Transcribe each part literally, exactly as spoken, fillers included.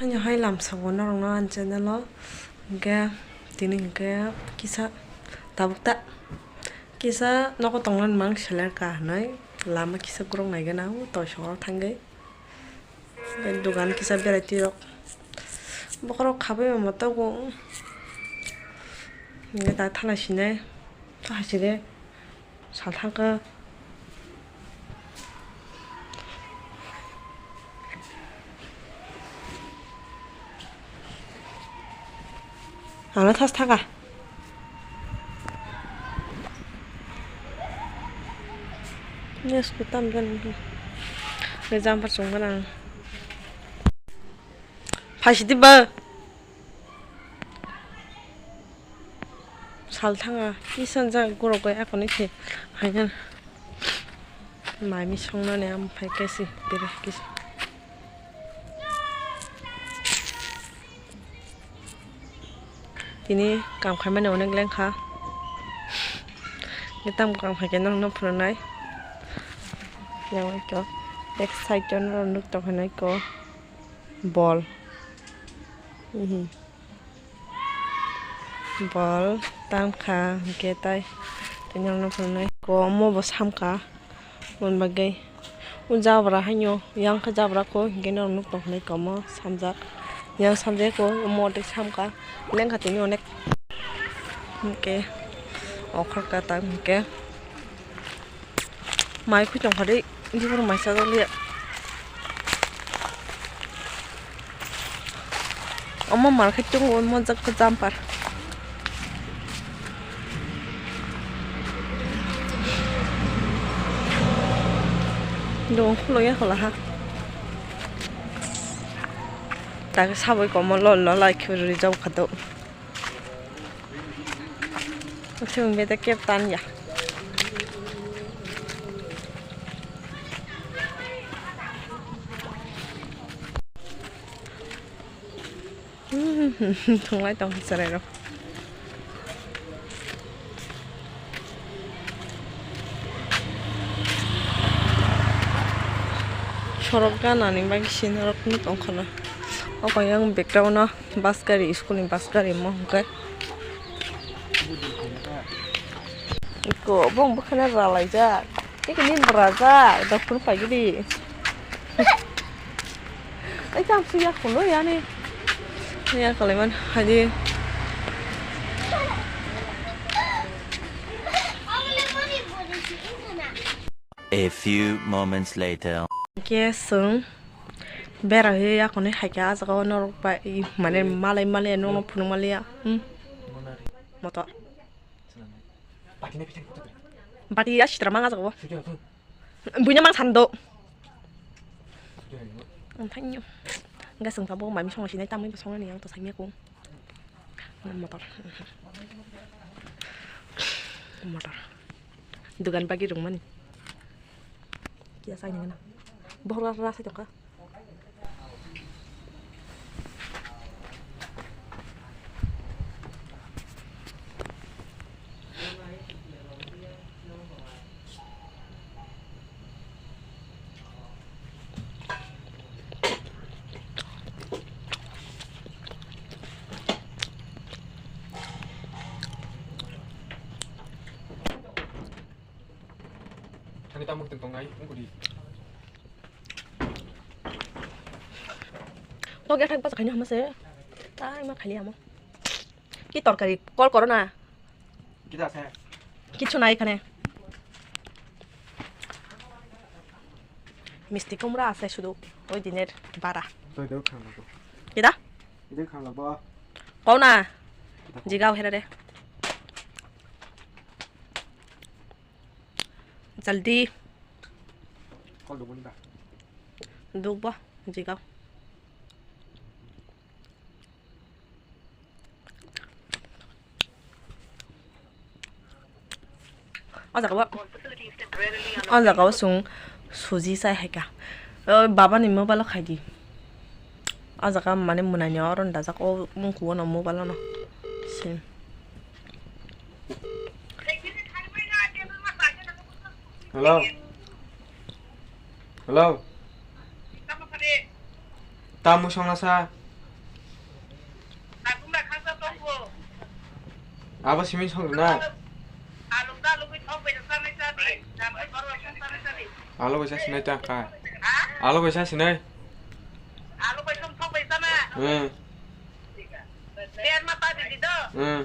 Ani hai lamsao norokno ani channel o hwnkhe tini hwnkhe kisa tabuk ta kisa nogo tongna mang seler ka hinwi lama kisa borok naigana o toisok rok thangwi. Tei dogan kisa berai twi rok bokhorok khabai mama tabuk hwnkhe ta thala sinai ta hai side. Sal thangkha. Ano thas thaka. Nesko tam jan. Be jumper chwng gana. Phaisidi ba. Sal thanga kisa jak borok bai akoni khe haina mai mi songnani am phai kesi bere kesi. Tini kam khaimani onek lengkha. Tamo kam khaikhe norokno phunuknai. Yang eko ek side o norok nuk tongkha nai ko. Bol. Mhm. Bol tangkha hwnkhe tai tini ang nukha nai ko omo bo samkha. Aboni bagwi o jabra haino yang khe jabra kho hwnkhe norok nuk tongkha nai ko omo samjak. Yang samjak kho omo tei samkha lengkha tini onek hwnkhe okhorkha tak hwnkhe. Mai khwi tongkha de, bini borok mai chajak liya. Omo mar khe tongo, omo jak jumper. Dong khulo ya khola ha. Tak saboi komo lol lol ai khe rijak kha do. Sung bete kep tan ya. Thunglai tong cherai rok. Sorok gana ni bagwi sini rok nuk tong khana. O koi yang background o. Bus gari, school ni bus gari mo hwnkhe. Iko bong bwkhana ralaijak. Iko ni brajak, doktor paigidi. Ai, cham su yak kholo yani. Yak kholo man, hadi. A few moments later. Khe chwng bera he yakoni hai khe ah jaga o norok bai mane malai maliya nokno phunuk maliya. Hmm. Motor. Bati ya sitra mang ah jaga o. Buina mang sando. Ang thanyo. Enggak sengsa bo mami songo sinai tamni songo ni yang to sangya kung. Motor. Motor. Dugan bagi rung mani. Kia sai nengana. Bohor rasa tongka. Thani tamo tong tongnai, ungkuri. Log ya thang basa khaina hamase. Tai ma khali amo. Ki torkari? Call koro na. Kita ase. Kichu nai khane. Misti kumra ase sudu. Oi diner bara. Toi deu khang lago. Kita? Ideu khang lago. Kau na. Jigao hera de. Jaldi. Kol duguni ba? Dugbo, jigao. O jaga o, o jaga o chwng suji chai hai kha. O baba ni mobile o khai di. O jaga mane mwnai ni oro ni dajak o mungkhu o no mobile o no. Sim. Hello. Hello. Tamo songna sa. Abo simi song rwna. Alu, alu bai song bai sanai chadi. Namai baro song sanai chadi. Alu bai sa sinai ta kha. Ha? Alu bai sa sinai. Alu bai song song bai sana. Hmm. Ter ma ta di do. Hmm.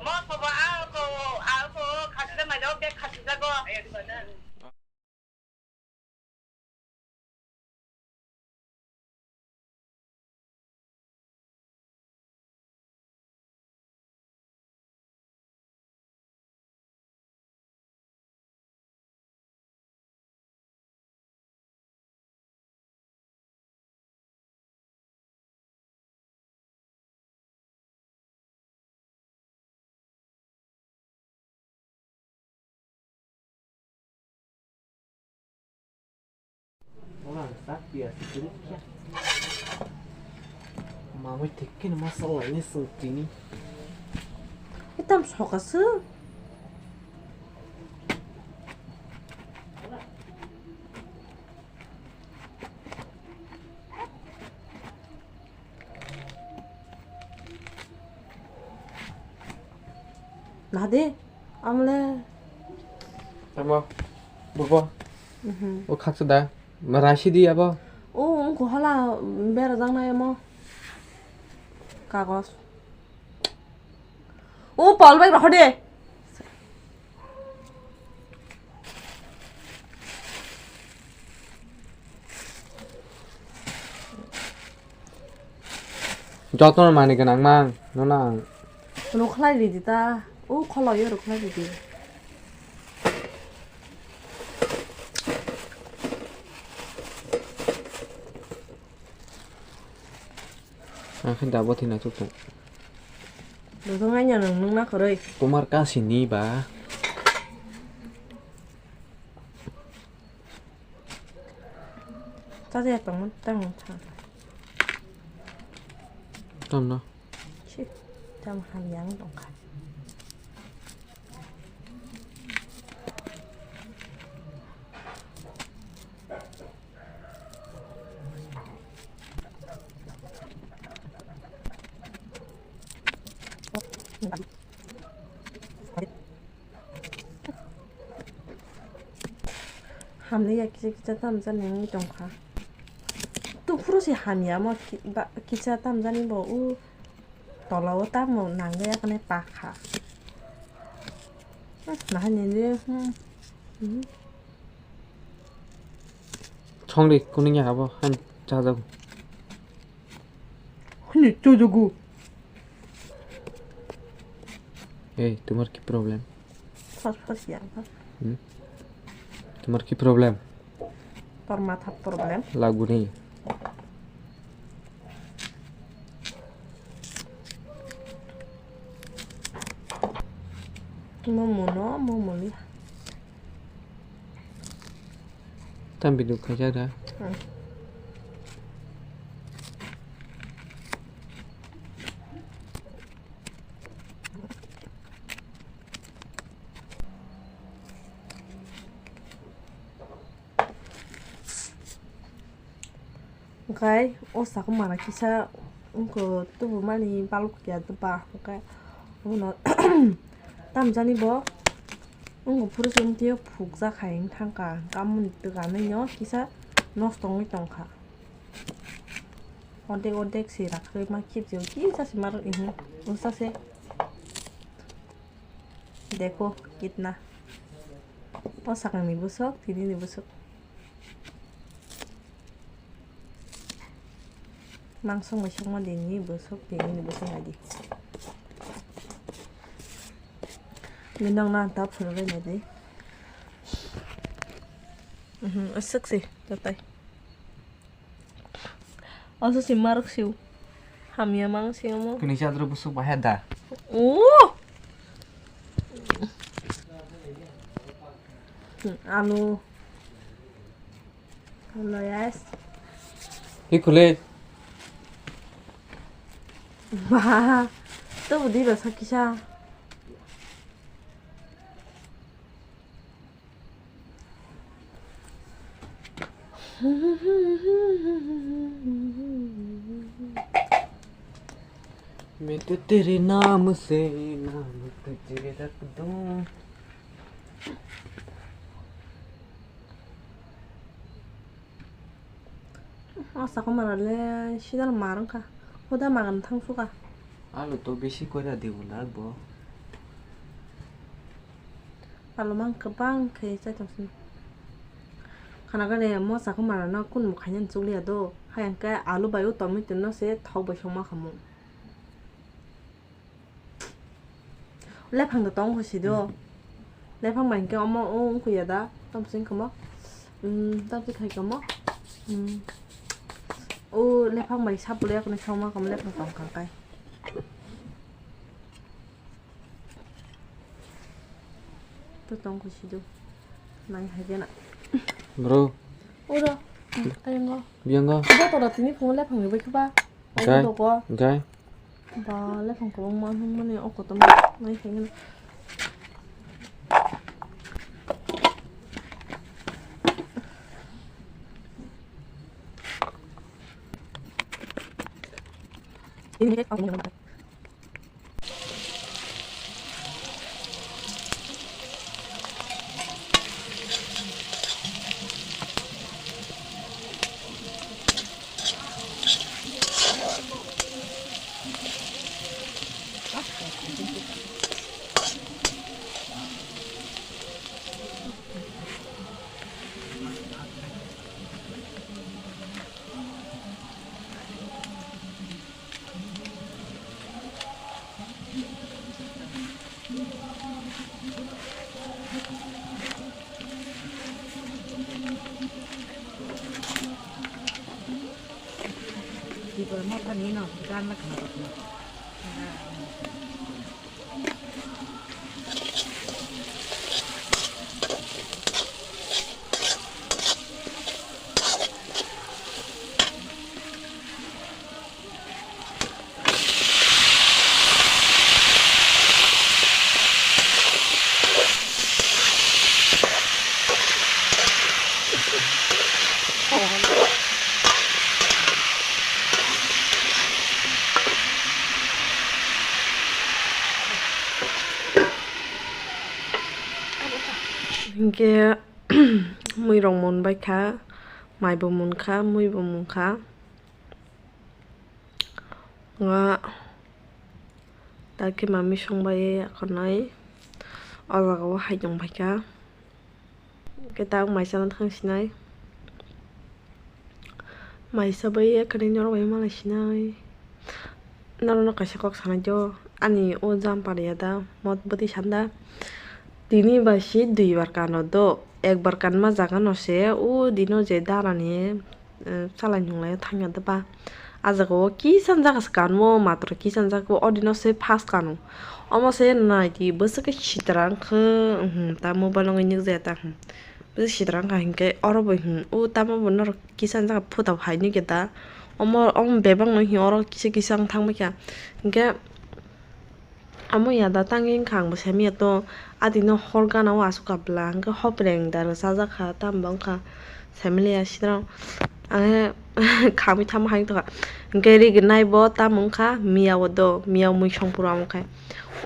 Mo ko ba a ko, a ko khasi mai do be khasi jago. Mamui tikkini masala ini sentini. Itam sokasu. Nade, amle. Tamo, bubo. Mhm. O khaksa da, ma raisi di abo. O, ungko hala, bera jang na emo. Kagos. O, Paul bai rohor de. Jotono manwi gwnang mang, nono ang. Rwkhlai ridi ta, o kholo yo rwkhlai ridi. Ang khe da bo thina chuk tong. Dodong aina nung nung na kwrwi. Tomar kasi ni ba. Chaja ya tongmani tang tha. Tamno. Shi, tam hamya wng tongkha. Hamliya kisa kisa tamjani wngwi tongkha. Tuphuru se hamya omo ki-, ba-, kisa tamjani bo o tola o tamo nangya kane pakha. Hmm, nahani le, hmm, hmm. Songri kuning ya abo han chajago. Hini chojogo. Ei, tomar ki problem? Fas fas ya, fas. Hmm? Tomar ki problem? Tor matha problem. Laguni. Momo no, momo ni. Tam video khaijak da. Hmm. Hwnkhe o sakhummano kisa wngkha tubumani balok ya doba, hwnkhe abono tamjani bo wngkha phuru se wngtio phukjak hai wng thangkha, hwnkhe amoni twkanwi no kisa nosto wngwi tongkha. Ordek ordek se rakhwima khibjio kisa se marok ihi usa se. Dekho kitna. O sakangni bwswk, tinini bwswk. Mangso mai sokma dinini bwswk, tinini bwswk naidi. Nini nokna ta phunugwi naidi. Mhm, aswk se, tatai. Oso si marok siu. Hamya mang si omo. Kini chadro busuk bahai da. Oh. Anu. Anu yes. Hi khule. Bah. To budi ba sakisa. मैं तो तेरे नाम से नाम तुझे रख दूं। O sakomara le sidal mar wngkha. Huda magan thang suka. Alu to bisi koira dibu lag bo. Alu mang kwbang khe chai tong sini. Khana gale mo sakomara no kun bo khainani chukliya do. Hayang khe alu bai o tomato no se thok bai songma khamu. Lephang da tong kho si do. Lephang bai hwnkhe omo o wngkhuya da. Tamo se wngkha mo. Umm, tamo se khai kha mo. Umm. O lephang bai sap le kone songma kamo lephang tong kha kai. To tong kho si do. Nai hai gana. Bro. Oro. Ayango. Biyango. Bo to da tini phung lephang bai kha ba. Gai, gai. Ba, lephang kwbangma hwnmani o kotorma nai khaimani. Hinkhe muirok munbaikha, maibo munkha, muibo munkha. Nga takhe mami songbai akhornai o jaga o hai tongbaikha. Khe tabuk mai chana thang sinai. Mai chabai akhornai norok bai malai sinai. Norokno kaisa kok sanai do, ani o jumper ya da, mot bwtwi sanda. Tini ba si dui bar kano do, ek bar kanma jaga no se o dino je darani. Eh, chalai nunglai thangya da ba. Ah jaga o kisa jaga se kanmo, matwr kisa jaga o, odino se first kano. Omo se naidi bwswk khe sitra wngkhe, hmm, ta mobile o nukjaya ta, hmm. Bwswk sitra wngkha hinkhe oro bo, hmm, o tamo bo norok kisa jaga photo hai nukya da. Omo, omo bebak no hi oro kisa kisa wng thangbaikha. Hinkhe Amo yada tangwi wngkha, ang bo saimanya to, adino hor gana o aswk kabla, hwnkhe hopreng da rwchajak kha, tamo wngkha saimaliya sidrao. Ang khe khamwi thangma hai wngtokha, hwnkhe rignai bo tamo wngkha, miya o do, miya o mui songphuru amo khai.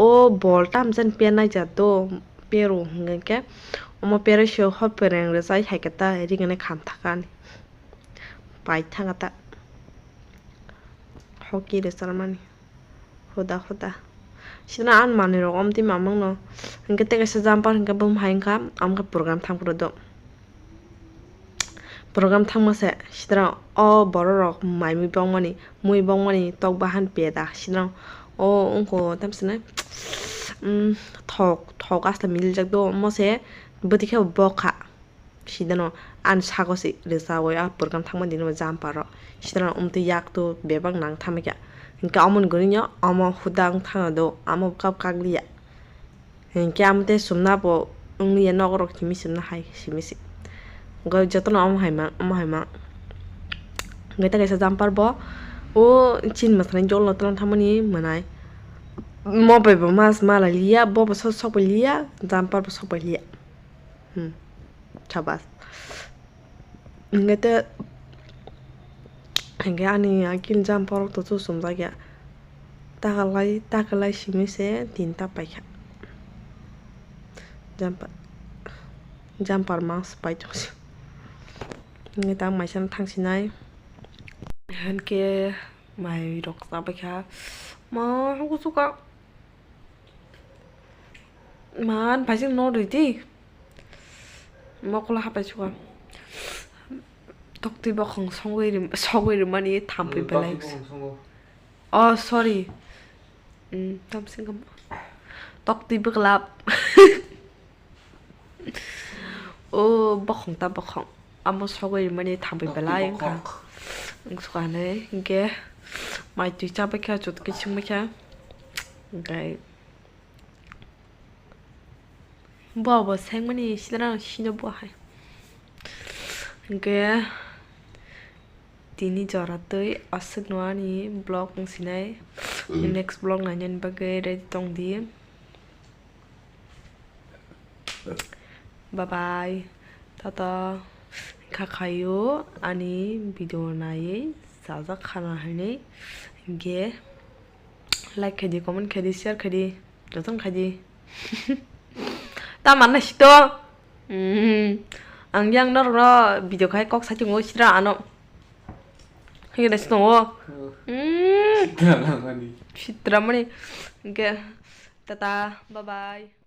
O bol tamo jani pernai ja do, pero hwnkhe omo pero se hopreng rwchai hai khe ta rignai khamthakani. Paithakgata hoki rwcharmani huda huda. Sina ani manwirok omtwi mamangno hinkhe tei kaisa jumper hinkhe bumhai wngkha, amokhe program thangphuru do. Program thangma se sina o bororok mai mui bongmani, mui bongmani tok bahan peda sina o wngkho tamsina, um, thok, thok asta miljak do, omo se bwtwi khe bokha. Sidano ani sago se rwchawoi a program thangma dino jumper rok. Sidano omtwi yak to bebak nang thamikha. Hinkhe omoni gwnino omo huda wng thangna do, amo kap kakliya. Hinkhe amo tei chumna bo wngliya, nogo rok simi chumna hai simi se. Hinkhe jotono omo hai mang, omo hai mang. Hinkhe tei kaisa jumper bo o chini mwsani jolno twlang thangmani mwnai. Mo bai bo mas malai liya, bo bo sok sok bai liya, jumper bo sok bai liya. Hmm. Sabas. Hinkhe te, hinkhe ani akin jumper rok to chusumjak ya. Takalai, takalai simi se tinta paikha. Jumper, jumper mas pai tongsi. Ngi tang maisano thangsinai. Hanke mai rok chabaikha. Ma, hukusuka. Man, phaising no ridi. Mokolo hapai suka. Toktwi bokhong songwi rim-, sogwi rimani thampui belai. Oh, sorry. Mm, tamsing kam. Toktwi bwklap. Oh, bokhong ta bokhong. Amo sogwi rimani thampui belai wngkha. Wng suka hinwi, hinkhe mai twi chabaikha, chutki singbaikha. Hinkhe bo bo sengmani sidra sino bo hai. Hinkhe tini jora twi aswk no ani vlog wng sinai. Next vlog nainani bagwi ready tong di. Bye bye. Tata. Kha khaio ani video naiwi sajak khana hinwi. Hinkhe like khaidi, comment khaidi, share khaidi, jotono khaidi. Ta manna sito. Mm. Ang yang norokno video khai kok sai tongo sitra ano. Hingke dai tongo. Mm. Sitra mani. Hinkhe tata, bye bye.